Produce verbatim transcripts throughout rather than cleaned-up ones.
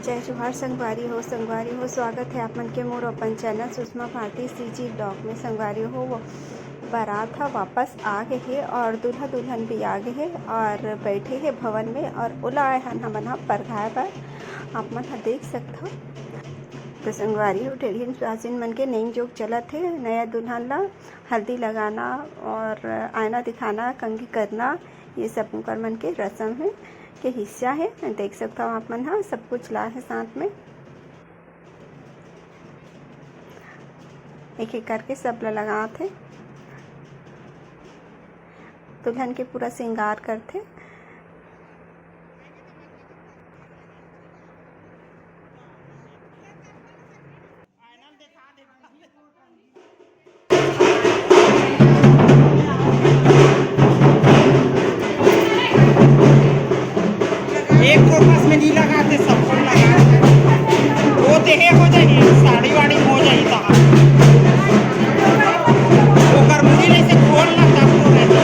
जय जोहार संगवारी हो, संगवारी हो, स्वागत है आप मन के मोर अपन चैनल सुषमा भारती सीजी ब्लॉग में। संगवारी हो, वो बारात ह वापस आ गए हे और दूल्हा दुल्हन भी आ गए हे और बैठे हे भवन में और ओला आए हन हमन ह परघाए बर। आप मन ह देख सकत हो। तो संगवारी हो, टेढ़िन सासिन मन के नेंग जोग चलत हे। नया दुल्हन ला हल्दी लगाना और आईना दिखाना, कंघी करना, ये सब उनकर मन के रसम हे, के हिस्सा हे। देख सकत हो आप मन ह, सब कुछ ला हे साथ में। एक एक करके सब ला लगात हे। दुल्हन के पूरा श्रृंगार करथे। एक फोकस में नहीं लगाते, सबको लगाते। वो देहे हो जाएगी, साड़ी वाड़ी हो जाएगी तो ओकर मुड़ी ले से खोल ना तब तो रहते।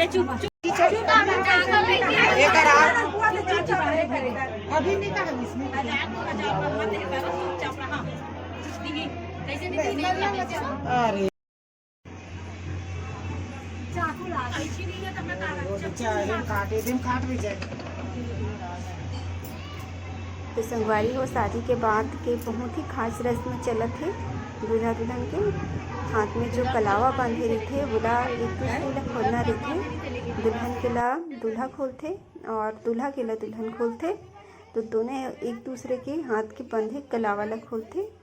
चुप, चुप, चुप। अभी निकाल इसमें। अरे। चाकू ला। वो तो चाहे काट, एकदम काट भी जाए। तो संगवारी हो, शादी के बाद के बहुत ही खास रस्म चलत हे। दूल्हा दुल्हन के हाथ में जो कलावा बांधे रहिथे, वोला एक दूसरे ला खोलना रहिथे। दुल्हन के ला दूल्हा खोलथे और दूल्हा के ला दुल्हन खोलथे। तो दोनों एक दूसरे के हाथ के बंधे कलावा ला खोलथे।